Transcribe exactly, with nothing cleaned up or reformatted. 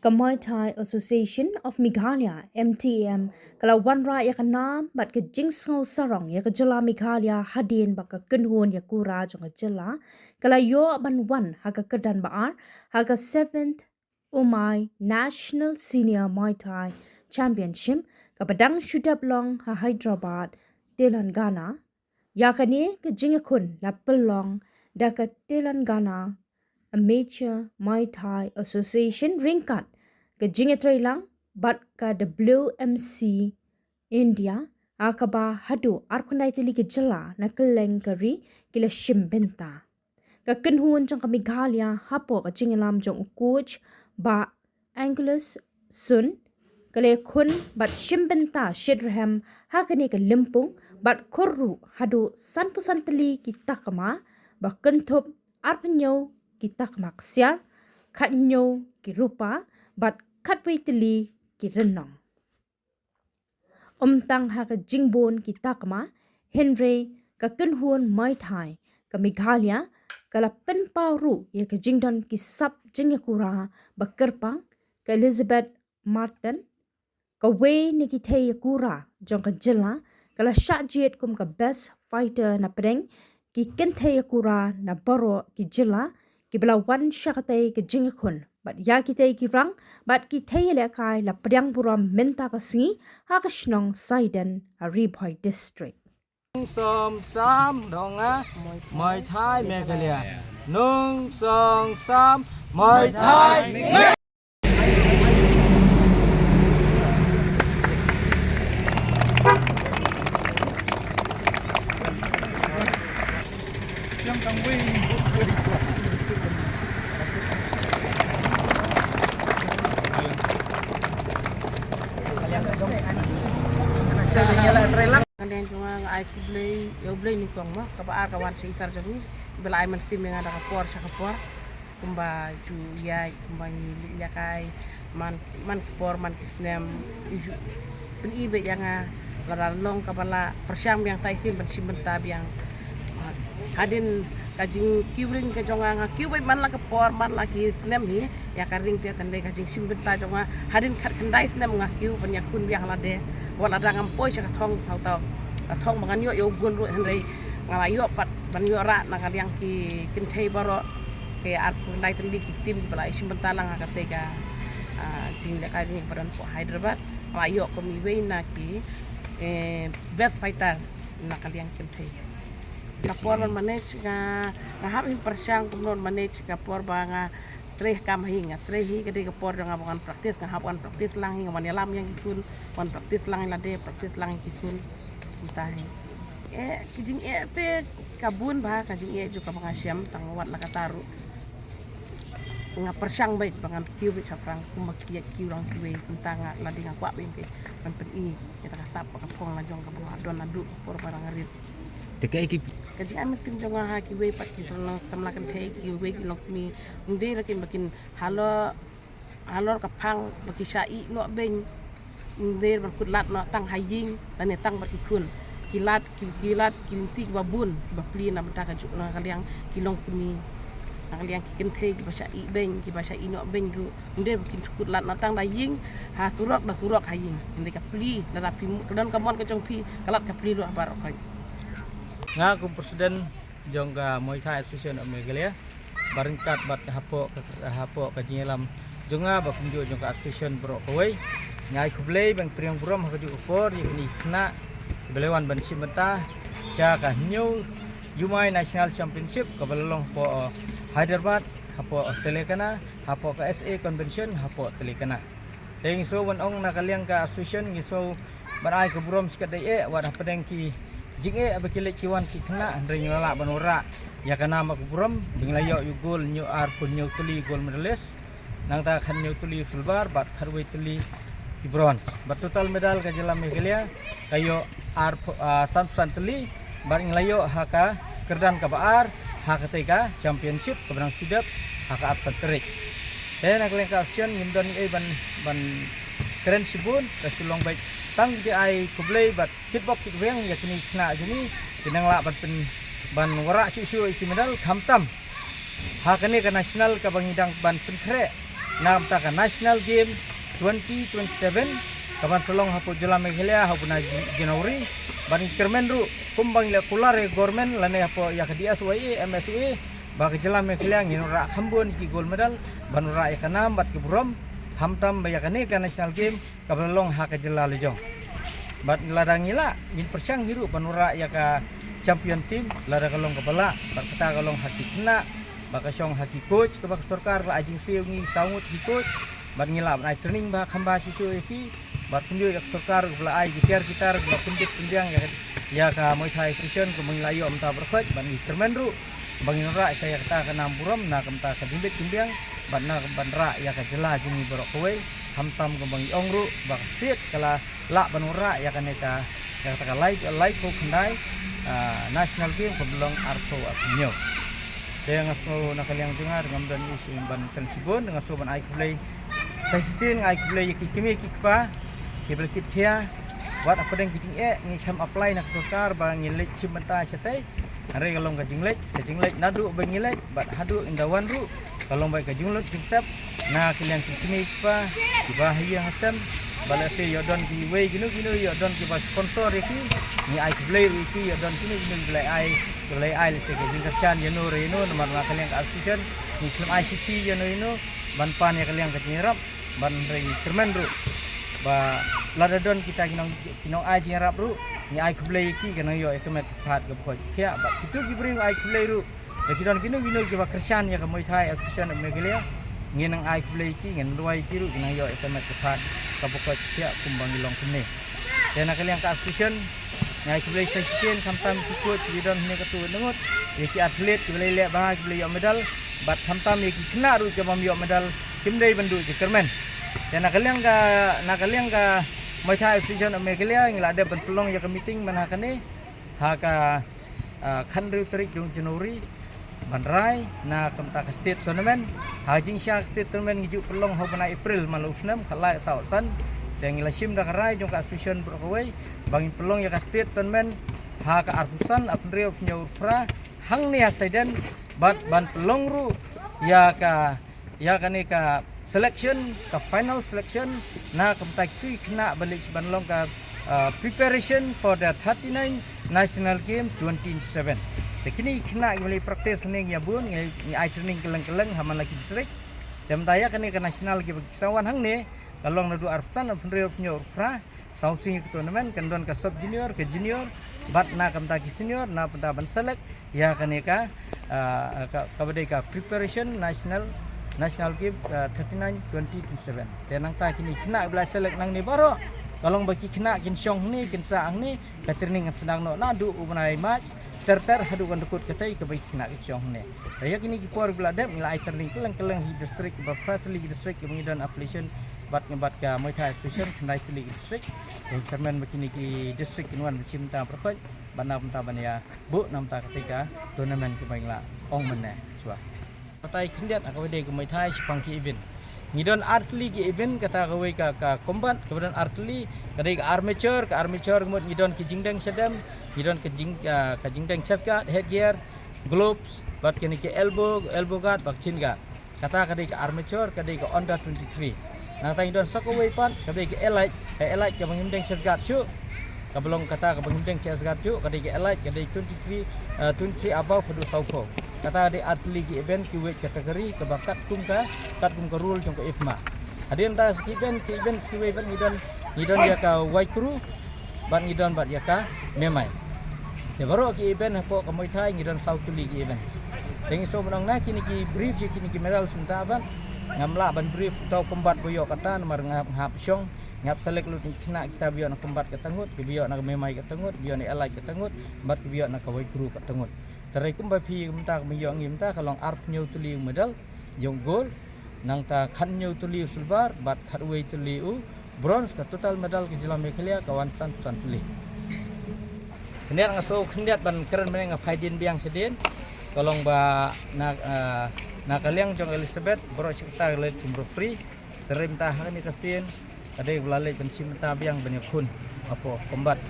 Muay Thai Association of Meghalaya, M T A M, ka la wanrah ïa ka nam bad ka jingsngew sarong ïa ka jylla Meghalaya hadien ba ka kynhun ïakura jong ka jylla ka la ïoh ban wan ha ka kyrdan ba ar ha ka seventh Umai National Senior Muay Thai Championship kaba dang shu dep long ha Hyderabad, Telangana. Ïa kane ka jingïakhun la pynlong da ka Telangana Amateur Muay Thai Association ryngkat ka jingïatreilang bad ka W M C India, ha kaba haduh arphew khyndai tylli ki jylla na kylleng ka ri ki la shim bynta. Ka kynhun jong ka Meghalaya hapoh ka jingïalam jong u coach Bah Angelus Sun ka la ïakhun bad shim bynta shitrhem ha kane ka lympung bad khur ruh haduh sanphew san tylli ki takma, ba kynthup arphew hynñiew ki takma ksiar, khathynñiew ki rupa bad khatwei tylli ki rynnong. Ym tang ha ka jingbun ki takma, hynrei ka kynhun Muay Thai ka Meghalaya ka la pynpaw ruh ïa ka jingdon ki sap jingïakura ba kyrpang. Ka Elizabeth Martin, kawei na ki thei ïakura jong ka jylla, ka la shah jied kum ka best fighter na pdeng ki kynthei ïakura na baroh ki jylla kiba la wan sha katei ka jingïakhun. Bad ïa kitei ki rang bad ki thei ïalehkai la pdiang burom mynta ka sngi ha ka shnong Saiden ha Ri Bhoi District. Som Sam dong a Muay Thai Meghalaya. Nung Song Sam Muay Thai Meghalaya. Ka liang jong nga nga ai khublei ïa U Blei nyngkong mo, kaba ar ka wan sha i sar jong ngi, ba la ai mynsiem ïa nga da ka por sha ka por. Kumba ju ïaid, kumba ngi leit ïakai man, man ki por man ki snem, i ju pyni beit ïa nga lada long kaba la pyrshang biang sa shisien ban shim bynta biang. Hadien ka jingkiew ring ka jong nga, nga kiew beit man la ka por man la ki snem hi. Ïa ka ring te tang dei ka jingshim bynta jong nga. Hadien khatkhyndai snem nga kiew ban ïakhun biang lade. Wat lada ngam poi sha ka thong, ha uta ka thong ba ngan ïoh ïa u gold ruh, hynrei nga la ïoh pat ban ïoh rah na ka liang ki kynthei baroh, ki arphew khyndai tylli ki team kiba la ïashim bynta lang ha katei ka, ah, jinglehkai ring kaba don hapoh Hyderabad. Nga la ïoh kum iwei na ki, eh, best fighter na ka liang kynthei. Ka por ban manage nga, nga hap hi pyrshang kumno ban manage ka por ba nga trei kam hi, nga trei hi ka dei ka por jong nga ba ngan practice, nga hap ban practice lang hi, nga wan ïalam ïa ki khun, wan practice lang ïa lade, practice lang ïa ki khun. Kumta hi. Eh, ki jingeh te ka bun bha, ka jingeh jong kaba nga shem, tang wat la katta ruh nga pyrshang beit ba ngan kiew beit shaphrang kumba ki ïa kiew lang kiwei, kumta nga lade nga kwah beit ki ban pyni ïa ka sap bad ka phong la jong kaba nga don naduh por ba nga rit. Te kaei ki Ka jingai mynsiem jong nga ha kiwei pat ki samla, samla kynthei, kiwei ki longkmie. Ym dei ruh kin ba kin halor, halor ka phang ba ki shah ïeh noh beiñ. Ym dei ban kut lad noh tang ha ïing lane tang bad ki khun. Ki lad, ki, ki lad ki lynti kiba bun, kiba plie na bynta ka juk na ka liang ki longkmie, na ka liang ki kynthei kiba shah ïeh beiñ, kiba shah ïeh noh beiñ ruh. Ym dei ba kin kut lad noh tang da ïing ha surok, da surok ha ïing. Ym dei, ka plie, lada phi, ka don ka mon ka jong phi, ka lad ka plie ruh ha baroh khoit. Nga kum president jong ka Muay Thai Association of Meghalaya, ba ryngkat bad hapoh ka, hapoh ka jingïalam jong nga bad kumjuh jong ka association baroh kawei, nga ai khublei bad pdiang burom ha kajuh ka por ïa kine ki khynnah kiba la wan ban shim bynta sha ka hynñiew Umai National Championship kaba la long hapoh Hyderabad, hapoh Telangana, hapoh ka S A Convention hapoh Telangana. Te ngi shu wan ong na ka liang ka association ngi shu ban ai ka burom shikatdei eh wat hapdeng ki jingeh ba ki leit ki wan ki khynnah, hynrei ngi la lah ban wanrah ïa ka nam ka burom ba ngi la ïoh ïa u gold, hynñiew, arphew hynñiew tylli gold medalist, nangta khathynñiew tylli silver bad khatwei tylli ki bronze. Bad total medal ka jylla Meghalaya ka ïoh arphew, ah, sanphew san tylli, bad ngi la ïoh ha ka kyrdan kaba ar ha katei ka championship kaba nang shu dep ha ka arphew san tarik. Te na ka liang ka association ngim don ei ban, ban kren shibun, ka shu long beit tang jingïai khublei bad kitbok kitweng ïa kine ki khynnah jong ngi, ki nang lah ban pyn, ban wanrah shuh shuh ïa ki medal, khamtam ha kane ka national kaba ngi dang ban pynkhreh na ka bynta ka National Game twenty twenty-seven ka ban sa long hapoh jylla Meghalaya ha u bnai Jan-, January. Bad ngi kyrmen ruh kumba ngi la kular ïa ka government lane hapoh ïa ka D S Y A, M S Y A, ba ka jylla Meghalaya ngin wanrah kham bun ki gold medal ban wanrah ïa ka nam bad ka burom, khamtam ba ïa kane ka National Game kaba la long ha ka jylla la jong. Bad lada ngi lah, ngin pyrshang hi ruh ban wanrah ïa ka champion team lada ka long kaba lah, bad kata ka long ha ki khynnah, ba ka shong ha ki coach kaba ka sorkar ka la ai jingsiew ngi saw ngut ki coach, bad ngi lah ban ai training ba kham bha shuh shuh ïa ki, bad kumjuh ïa ka sorkar kaba la ai ki tiar ki tar kaba la pynbit pynbiang ïa ka, ïa ka Muay Thai Association kaba ngi la ïoh mynta baroh khoit, bad ngi kyrmen ruh ba ngin wanrah sha ïa kata ka nam burom na ka bynta ka jingbit jingbiang bad na ka ban rah ïa ka jylla jong ngi baroh kawei, khamtam kumba ngi ong ruh ba ka state ka la lah ban wanrah ïa kane ka, ïa kata ka lai, laiphew khyndai, ah, National Game kaba long arphew arphew hynñiew. Te nga sngew na ka liang jong nga ngam don ïa shi ban kren shibun, nga sngew ban ai khublei sa shisien, nga ai khublei ïa ki kmie ki kpa kiba la kit khia. Wat hapdeng ki jingeh ngi khlem apply na ka sorkar ba ngi leit shim bynta shatei. Hynrei ka long ka jingleit, ka jingleit naduh ba ngi leit bad haduh ynda wan ruh ka long ba ka jinglut jingsep na ka liang ki kmie ki kpa kiba ha ïing ha sem. Ba lehse ïoh don kiwei kino kino ïoh don kiba sponsor ïa ki, ngi ai khublei ruh ïa ki, ïoh don kino kino kiba la ai, kiba la ai lehse ka jingkyrshan ïano re ïano namar na ka liang ka association ngi khlem ai shithi ïano ïano ban pan ïa ka liang ka jingïarap. Ban, hynrei ngi kyrmen ruh ba lada don kita ki nong, ki nong ai jingïarap ruh ngi ai khublei ïa ki, ka nang ïoh ïa ka met ka phad kaba koit ka khiah. Bad kito ki briew ngi ai khublei ruh, lada ki don kino kino kiba kyrshan ïa ka Muay Thai Association of Meghalaya, ngin nang ai khublei ïa ki, ngin duwai ïa ki ruh, ki nang ïoh ïa ka met ka phad kaba koit ka khiah kumba ngi long kumne. Te na ka liang ka association ngi ai khublei sa shisien, khamtam ki coach kiba don hangne katto katne ngut, ïa ki athlete kiba la leh bha kiba la ïoh medal, bad khamtam ïa ki khynnah ruh kiba ym ïoh medal, kim dei ban duh jingkyrmen. Te na ka liang ka, na ka liang ka Muay Thai Association of Meghalaya ngi la dep ban pynlong ïa ka meeting mynta ha kane ha ka, ah, khathynriew tarik jong January ban rai na ka bynta ka state tournament. Ha jingshisha ka state tournament ngi ju pynlong ha u bnai April man la u snem, khatlai, saw, san. Te ngi la shim da ka rai jong ka association baroh kawei ba ngin pynlong ïa ka state tournament ha ka arphew san, arphew hynriew, arphew hynñiew, arphew phra hangne ha Saiden, bad ban pynlong ruh ïa ka, ïa kane ka selection, ka final selection na ka bynta kito ki khynnah ba leit ban long ka, uh, preparation for the thirty-nine National Game twenty seven. Te kine ki khynnah kiba leit practice hangne ngi ïa bun, ngi, ngi ai training kylleng kylleng ha man la ki district. Te mynta ïa kane ka national kiba ki sa wan hangne ka long naduh arphew san, arphew hynriew, arphew hynñiew, arphew phra. Saw sngi ka tournament kan don ka sub junior, ka junior, bad na ka bynta ki senior, na bynta ban select ïa kane ka, ah, ka, kaba dei ka preparation national, national game, ah, thirty-nine twenty twenty-seven. Te nangta kine ki khynnah ba la select nangne baroh ka long ba ki khynnah kin shong hangne, kin sah hangne, ka training kan sdang noh naduh u bnai March ter ter haduh kan dkut katei kaba ki khynnah kin shong hangne. Te ïa kine ki por ba la dep ngi la ai training kylleng kylleng ha ki district, ba phra tylli ki district kiba ngi don affiliation bad ngi bad ka Muay Thai Association, khyndai tylli ki district. Te ngi kyrmen ba kine ki district kin wan ban shim bynta baroh khoit bad na bynta ban ïa buh na bynta katei ka tournament kaba ngi la ong mynne shuwa. Batai khyndiat ha kaba dei ka Muay Thai shaphang ki event. Ngi don ar tylli ki event, kata kawei ka, ka combat, kaba don ar tylli, ka dei ka armature, ka armature ka mut ngi don ki jingdeng shadem, ngi don ka jing, ah, ka jingdeng chest guard, headgear, gloves, bad kine ki elbow, elbow guard, bad shin guard. Kata ka dei ka armature, ka dei ka under twenty-three. Nangta ngi don sa kawei pat, ka dei ka elite, ka elite kaba ngim deng chest guard shuh. Kaba long kata kaba ngim deng chest guard shuh, ka dei ka elite, ka dei twenty-three, eh, twenty-three above haduh sawphew. Kata ka dei ar tylli ki event, ki weight category, kaba katkum ka, katkum ka rule jong ka IFMA. Hadien ta sa ki event, ki event sa kiwei pat ngi don, ngi don ïa ka Waikru, bad ngi don bad ïa ka Memai. Te baroh ki event hapoh ka Muay Thai ngi don saw tylli ki event. Te ngi sngewbha ban ong na kine ki brief ïa kine ki medals mynta bad ngam lah ban brief uto u combat ba ïoh kata namar nga hap, nga hap shong, nga hap select lut ïa ki khynnah kita ba ïoh na combat kata ngut, kiba ïoh na ka Memai kata ngut, ba ïoh na elite kata ngut, bad kiba ïoh na ka Waikru kata ngut. Te hynrei kumba phi mynta, kumba ïoh ngi mynta ka long arphew hynñiew tylli u medal jong u gold. Nangta khathynñiew tylli u silver bad khatwei tylli u bronze, ka total medal ka jylla Meghalaya ka wan sanphew san tylli. Khyndiat nga sngew khyndiat ban kren mynne, nga phai dien biang shadien. Ka long ba na, ah, na ka liang jong Elizabeth baroh shi katta ka leit shim bro free. Te hynrei mynta ha kane ka sien ka dei ba la leit ban shim bynta biang ban ïakhun hapoh combat.